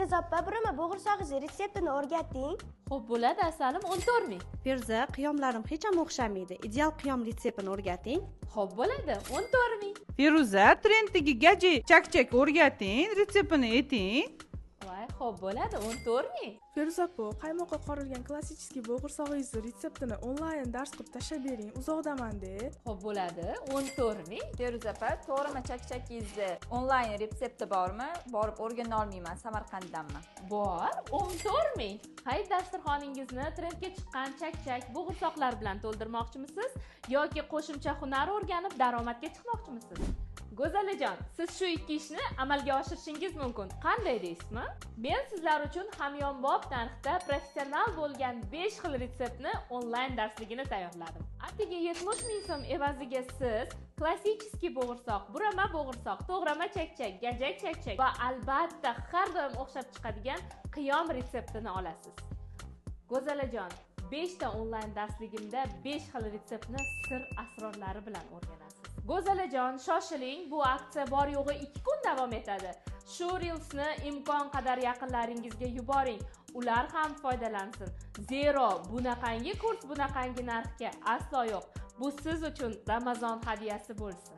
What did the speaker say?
Feruza opa, burama bo'g'irsog'ingizni retseptini o'rgating. Xo'p bo'ladi, asalim, 14 000. Feruza, qiyomlarim hech ham o'xshamaydi. Ideal qiyom retseptini o'rgating. Xo'p bo'ladi, 14 000. Feruza, trenddagi gajak chakchak o'rgating, retseptini ayting. Voy, xo'p bo'ladi, 14 000. Feruza opa, qaymoqqa qorilgan klassический bo'g'irsog'ingizni retseptini onlayn dars qilib tashlab bering, uzoqdaman-de. Xo'p bo'ladi, 14 000. Feruza opa, to'g'rimi, chakchakingizni onlayn retsepti bormi? Borib o'rgana olmayman, Samarqanddanman. Bor, 14 000. Hayit dasturxoningizni trendga chiqqan chakchak, bo'g'irsoqlar bilan to'ldirmoqchimisiz yoki qo'shimcha hunar o'rganib daromadga chiqmoqchimisiz? Go'zalijon, siz shu ikki ishni amalga oshirishingiz mumkin. Qanday deysizmi? Men sizlar uchun hamyonbop narxda professional bo'lgan 5 xil retseptni onlayn darsligini tayyorladim. Atigi 70 ming so'm evaziga siz klassический bo'g'irsoq, burama bo'g'irsoq, to'g'rama chakchak, gajak chakchak va albatta har doim o'xshab chiqadigan qiyom retseptini olasiz. Go'zalajon, 5 ta onlayn darsligimda 5 xil retseptni sir asrorlari bilan o'rganasiz. Go'zalajon, shoshiling, bu aksiya bor yo'g'i 2 kun davom etadi. Shu reelsni imkon qadar yaqinlaringizga yuboring. Ular ham foydalansin. Zero bunaqangi kurs bunaqangi narxga aslo yo'q. Bu siz uchun Ramazon hadiyasi bo'lsin.